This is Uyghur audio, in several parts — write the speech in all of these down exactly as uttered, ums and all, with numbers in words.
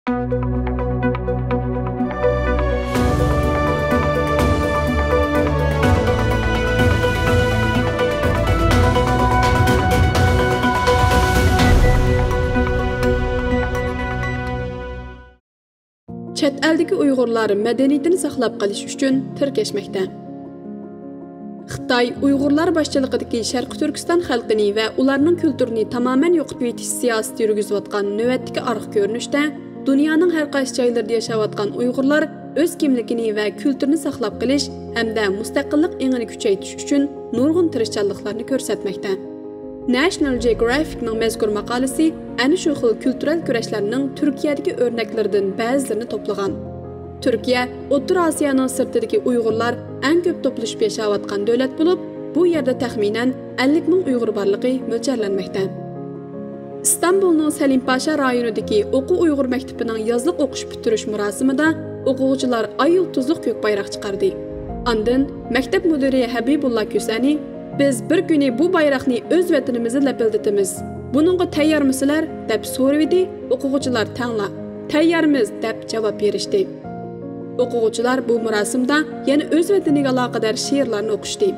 چەت ئەلدىكى ئۇيغۇرلار مەدەنىيىتىنى ساقلاپ قېلىش ئۈچۈن تىركەشمەكتە. خىتاي ئۇيغۇرلار باشچىلىقىدىكى شەرقىي تۈركىستان خەلقىنى ۋە ئۇلارنىڭ كۈلتۈرىنى تامامەن يوقىتىۋېتىش سىياسىتى يۈرگۈزۈۋاتقان نۆۋەتتىكى ئارقا كۆرۈنۈشتە، دۇنيانىڭ ھەر قايسى جايلىرىدا ياشاۋاتقان ئۇيغۇرلار ئۆز كىملىكىنى ۋە كۈلتۈرىنى ساقلاپ قېلىش ھەمدە مۇستەقىللىق ئېڭىنى كۈچەيتىش ئۈچۈن نۇرغۇن تىرىشچانلىقلارنى كۆرسەتمەكتە. ناشنال جېئوگرافىكنىڭ مەزكۇر ماقالىسى ئەنە شۇ خىل كۈلتۈرەل كۈرەشلەرنىڭ تۈركىيەدىكى ئۆرنەكلىرىدىن بەزىلىرىنى توپلىغان. تۈركىيە ئوتتۇرا ئاسىيانىڭ سىرتىدىكى ئۇيغۇرلار ئەڭ كۆپ توپلىشىپ ياشاۋاتقان دۆلەت بولۇپ، بۇ يەردە تەخمىنەن ئەللىك مىڭ ئۇيغۇر بارلىقى مۆلچەرلەنمەكتە. ئىستانبۇلنىڭ سەلىم پاشا رايونىدىكى ئوقۇ ئۇيغۇر مەكتىپىنىڭ يازلىق ئوقۇش پۈتتۈرۈش مۇراسىمىدا ئوقۇغۇچىلار ئاي يۇلتۇزلۇق كۆك بايراق چىقاردى. ئاندىن مەكتەپ مۇدىرى ھەبىبۇللا كۈسەنى، «بىز بىر كۈنى بۇ بايراقنى ئۆز ۋەتىنىمىزدە لەپىلدىتىمىز. بۇنىڭغا تەييارمۇسىلەر؟» دەپ سورىۋىدى. ئوقۇغۇچىلار تەڭلا «تەييارمىز» دەپ جاۋاب بېرىشتى. ئوقۇغۇچىلار بۇ مۇراسىمدا يەنە ئۆز ۋەتىنىگە ئالاقىدار شېئىرلارنى ئوقۇشتى.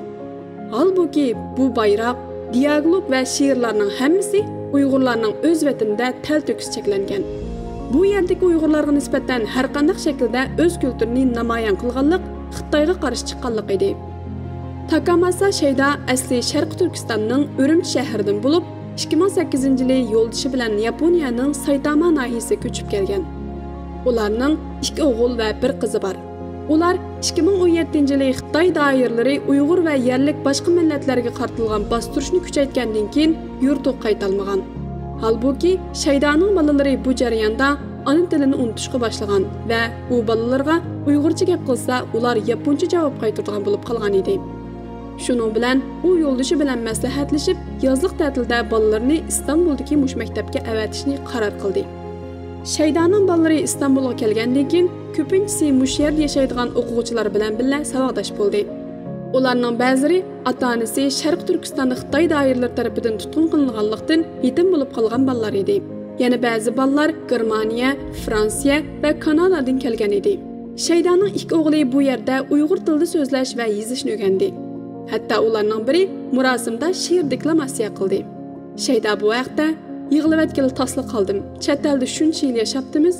ھالبۇكى، بۇ بايراق، دىياگلوگ ۋە شېئىرلارنىڭ ھەممىسى ئۇيغۇرلارنىڭ ئۆز ۋەتىنىدە تەلتۆكۈس چەكلەنگەن. بۇ يەردىكى ئۇيغۇرلارغا نىسبەتەن ھەرقانداق شەكىلدە ئۆز كۈلتۈرىنى نامايان قىلغانلىق خىتايغا قارشى چىققانلىق ئىدى. تاكاماسا شەيدا ئەسلى شەرقىي تۈركىستاننىڭ ئۈرۈمچى شەھىرىدىن بولۇپ، ئىككى مىڭ سەككىزىنچى يىلى يولدىشى بىلەن ياپونىيەنىڭ سايتاما ناھىيەسىگە كۆچۈپ كەلگەن. ئۇلارنىڭ ئىككى ئوغۇل ۋە بىر قىزى بار. ئۇلار ئىككى مىڭ ئون يەتتىنچى يىلى خىتاي دائىرىلىرى ئۇيغۇر ۋە يەرلىك باشقا مىللەتلەرگە قارىتىلغان باستۇرۇشنى كۈچەيتكەندىن كېيىن يۇرتىغا قايتالمىغان. ھالبۇكى، شەيدانىڭ بالىلىرى بۇ جەرياندا ئانا تىلىنى ئۇنتۇشقا باشلىغان ۋە ئۇ بالىلىرىغا ئۇيغۇرچە گەپ قىلسا، ئۇلار ياپونچە جاۋاب قايتۇرىدىغان بولۇپ قالغان ئىدى. شۇنىڭ بىلەن ئۇ يولدىشى بىلەن مەسلىھەتلىشىپ، يازلىق تەتىلدە بالىلىرىنى ئىستانبۇلدىكى مۇشۇ مەكتەپكە ئەۋەتىشنى قارار قىلدى. شەيدانىڭ بالىلىرى ئىستانبۇلغا كەلگەندىن كېيىن، كۆپىنچىسى مۇشۇ يەردە ياشايدىغان ئوقۇغۇچىلار بىلەن بىللە ساۋاقداش بولدى. ئۇلارنىڭ بەزىلىرى ئاتا-ئانىسى شەرقىي تۈركىستاندا خىتاي دائىرىلىرى تەرىپىدىن تۇتقۇن قىلىنغانلىقتىن يېتىم بولۇپ قالغان بالىلار ئىدى. يەنە بەزى بالىلار گېرمانىيە، فرانسىيە ۋە كانادادىن كەلگەن ئىدى. شەيدانىڭ ئىككى ئوغلى بۇ يەردە ئۇيغۇر تىلىدا سۆزلەش ۋە يېزىشنى ئۆگەندى. ھەتتا ئۇلارنىڭ بىرى مۇراسىمدا شېئىر دېكلاماتسىيە قىلدى. شەيدا بۇ ھەقتە، «يىغلىۋەتكىلى تاسلا قالدىم. چەت ئەلدە شۇنچە يىل ياشاپتىمىز.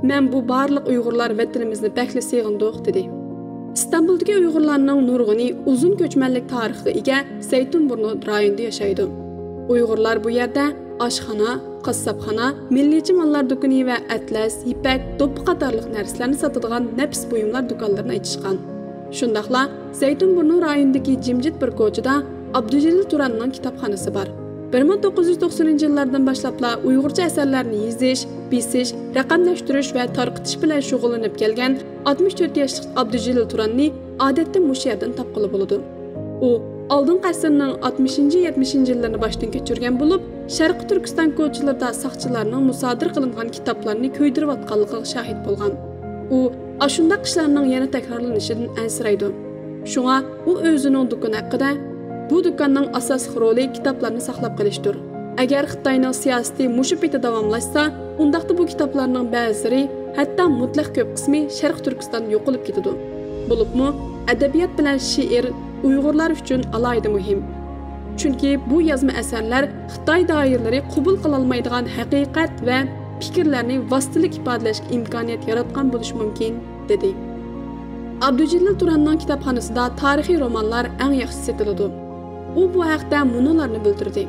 مەن بۇ بارلىق ئۇيغۇرلار ۋەتىنىمىزنى بەكلا سېغىندۇق» دېدى. ئىستانبۇلدىكى ئۇيغۇرلارنىڭ نۇرغۇنى ئۇزۇن كۆچمەنلىك تارىخىغا ئىگە زەيتۇنبۇرنۇ رايونىدا ياشايدۇ. ئۇيغۇرلار بۇ يەردە ئاشخانا، قاسساپخانا، مىللىيچە ماللار دۇكىنى ۋە ئەتلەس، يىپەك، دوپپا قاتارلىق نەرسىلەرنى ساتىدىغان نەپىس بۇيۇملار دۇكانلىرىنى ئېچىشقان. شۇنداقلا زەيتۇنبۇرنۇ رايونىدىكى جىمجىت بىر كوچىدا ئابدۇجېلىل تۇراننىڭ كىتابخانىسى بار. بىر مىڭ توققۇز يۈز توقسىنىنچى يىللاردىن باشلاپلا ئۇيغۇرچە ئەسەرلەرنى يېزىش، بېسىش، رەقەملەشتۈرۈش ۋە تارقىتىش بىلەن شۇغۇللىنىپ كەلگەن ئاتمىش تۆت ياشلىق ئابدۇجېلىل تۇراننى ئادەتتە مۇشۇ يەردىن تاپقىلى بولىدۇ. ئۇ ئالدىنقى ئەسىرنىڭ ئاتمىشىنچى، يەتمىشىنچى يىللىرىنى باشتىن كەچۈرگەن بولۇپ، شەرقىي تۈركىستان كوچىلىرىدا ساقچىلارنىڭ مۇسادىرە قىلىنغان كىتابلارنى كۆيدۈرۈۋاتقانلىقىغا شاھىت بولغان. ئۇ ئاشۇنداق ئىشلارنىڭ يەنە تەكرارلىنىشىدىن ئەنسىرەيدۇ. شۇڭا ئۇ ئۆزىنىڭ دۇكىنى ھەققىدە، «بۇ دۇكاننىڭ ئاساسلىق رولى كىتابلارنى ساقلاپ قېلىشتۇر. ئەگەر خىتاينىڭ سىياسىتى مۇشۇ پېتى داۋاملاشسا، ئۇنداقتا بۇ كىتابلارنىڭ بەزىلىرى، ھەتتا مۇتلەق كۆپ قىسمى شەرقىي تۈركىستاندا يوقىلىپ كېتىدۇ. بولۇپمۇ ئەدەبىيات بىلەن شېئىر ئۇيغۇرلار ئۈچۈن ئالاھىدە مۇھىم. چۈنكى بۇ يازما ئەسەرلەر خىتاي دائىرىلىرى قوبۇل قىلالمايدىغان ھەقىقەت ۋە پىكىرلەرنى ۋاسىتىلىك ئىپادىلەشكە ئىمكانىيەت ياراتقان بولۇشى مۇمكىن» دېدى. ئابدۇجېلىل تۇراننىڭ كىتابخانىسىدا تارىخىي رومانلار ئەڭ ياخشى سېتىلىدۇ. ئۇ بۇ ھەقتە مۇنۇلارنى بىلدۈردى: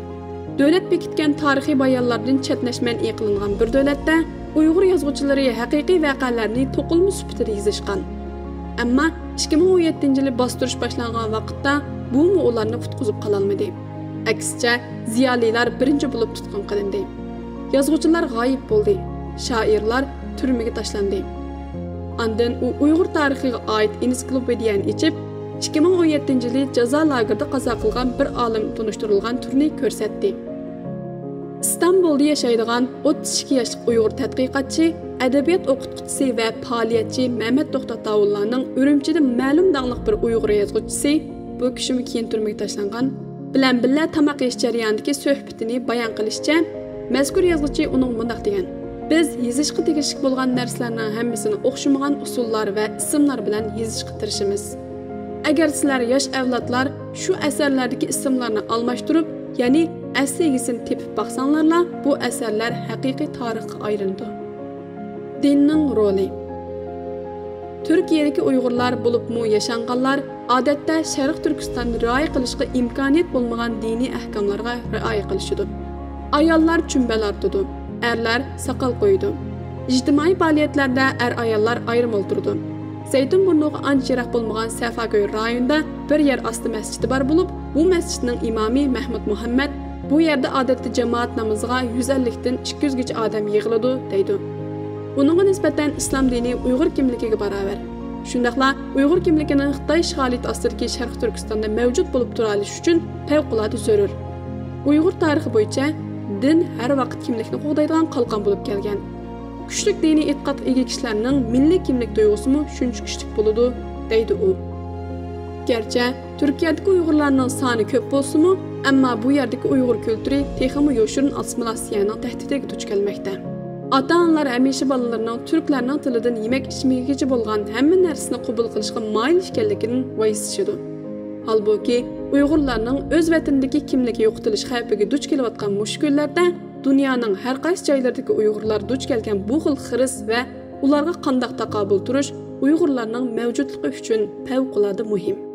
«دۆلەت بېكىتكەن تارىخىي بايانلاردىن چەتنەش مەنئى قىلىنغان بىر دۆلەتتە ئۇيغۇر يازغۇچىلىرى ھەقىقىي ۋەقەلەرنى توقۇلما سۈپىتىدە يېزىشقان. ئەمما ئىككى مىڭ ئون يەتتىنچى يىلى باستۇرۇش باشلانغان ۋاقىتتا بۇمۇ ئۇلارنى قۇتقۇزۇپ قالالمىدى. ئەكسىچە، زىيالىيلار بىرىنچى بولۇپ تۇتقۇن قىلىندى. يازغۇچىلار غايىب بولدى. شائىرلار تۈرمىگە تاشلاندى.» ئاندىن ئۇ ئۇيغۇر تارىخىغا ئائىت ئېنسىكلوپېدىيەنى ئېچىپ، ئىككى مىڭ ئون يەتتىنچى يىلى جازا لاگېرىدا قازا قىلغان بىر ئالىم تونۇشتۇرۇلغان تۈرنى كۆرسەتتى. ئىستانبۇلدا ياشايدىغان ئوتتۇز ئىككى ياشلىق ئۇيغۇر تەتقىقاتچى، ئەدەبىيات ئوقۇتقۇچىسى ۋە پائالىيەتچى مەمەت توختى ئاتاۋۇللانىڭ ئۈرۈمچىدە مەلۇم داڭلىق بىر ئۇيغۇر يازغۇچىسى، بۇ كىشىمۇ كېيىن تۈرمىگە تاشلانغان، بىلەن بىللە تاماق يېيىش جەريانىدىكى سۆھبىتىنى بايان قىلىشىچە، مەزكۇر يازغۇچى ئۇنىڭغا مۇنداق دېگەن: بىز يېزىشقا تېگىشلىك بولغان نەرسىلەرنىڭ ھەممىسىنى ئوخشىمىغان ئۇسۇللار ۋە ئىسىملار بىلەن يېزىشقا تىرىشىمىز. ئەگەر سىلەر ياش ئەۋلادلار شۇ ئەسەرلەردىكى ئىسىملارنى ئالماشتۇرۇپ، يەنى ئەسلى ئىگىسىنى تېپىپ باقساڭلارلا، بۇ ئەسەرلەر ھەقىقىي تارىخقا ئايلىنىدۇ. دىننىڭ رولى. تۈركىيەدىكى ئۇيغۇرلار، بولۇپمۇ ياشانغانلار، ئادەتتە شەرقىي تۈركىستاندا رىئايە قىلىشقا ئىمكانىيەت بولمىغان دىنىي ئەھكاملارغا رىئايە قىلىشىدۇ. ئاياللار چۈمبەل ئارتىدۇ، ئەرلەر ساقال قويىدۇ. ئىجتىمائىي پائالىيەتلەردە ئەر-ئاياللار ئايرىم ئولتۇرىدۇ. زەيتۇنبۇرنۇغا ئانچە يىراق بولمىغان سەفاكۆي رايونىدا بىر يەر ئاستى مەسچىتى بار بولۇپ، بۇ مەسچىتنىڭ ئىمامى مەھمۇد مۇھەممەد، بۇ يەردە ئادەتتە جامائەت نامىزىغا يۈز ئەللىكتىن ئىككى يۈزگىچە ئادەم يىغىلىدۇ، دەيدۇ. ئۇنىڭغا نىسبەتەن ئىسلام دىنى ئۇيغۇر كىملىكىگە باراۋەر. شۇنداقلا ئۇيغۇر كىملىكىنىڭ خىتاي ئىشغالىيىتى ئاستىدىكى شەرقىي تۈركىستاندا مەۋجۇت بولۇپ تۇرالىشى ئۈچۈن پەۋقۇلئاددە زۆرۈر. ئۇيغۇر تارىخى بويىچە دىن ھەر ۋاقىت كىملىكنى قوغدايدىغان قالقان بولۇپ كەلگەن. كۈچلۈك دىنىي ئېتىقادقا ئىگە كىشىلەرنىڭ مىللىي كىملىك تۇيغۇسىمۇ شۇنچە كۈچلۈك بولىدۇ، دەيدۇ ئۇ. گەرچە تۈركىيەدىكى ئۇيغۇرلارنىڭ سانى كۆپ بولسىمۇ، ئەمما بۇ يەردىكى ئۇيغۇر كۈلتۈرى تېخىمۇ يوشۇرۇن ئاسسىمىلياتسىيەنىڭ تەھدىتىگە دۇچ كەلمەكتە. ئاتا-ئانىلار ھەمىشە بالىلىرىنىڭ تۈركلەرنىڭ تىلىدىن يېمەك-ئىچمىكىگىچە بولغان ھەممە نەرسىنى قوبۇل قىلىشقا مايىل ئىكەنلىكىدىن ۋايسىشىدۇ. ھالبۇكى، ئۇيغۇرلارنىڭ ئۆز ۋەتىنىدىكى كىملىكى يوقىتىلىش خەۋپىگە دۇچ كېلىۋاتقان مۇشۇ كۈنلەردە دۇنيانىڭ ھەر قايسى جايلىرىدىكى ئۇيغۇرلار دۇچ كەلگەن بۇ خىل خىرىس ۋە ئۇلارغا قانداق تاقابىل تۇرۇش ئۇيغۇرلارنىڭ مەۋجۇتلۇقى ئۈچۈن پەۋقۇلئاددە مۇھىم.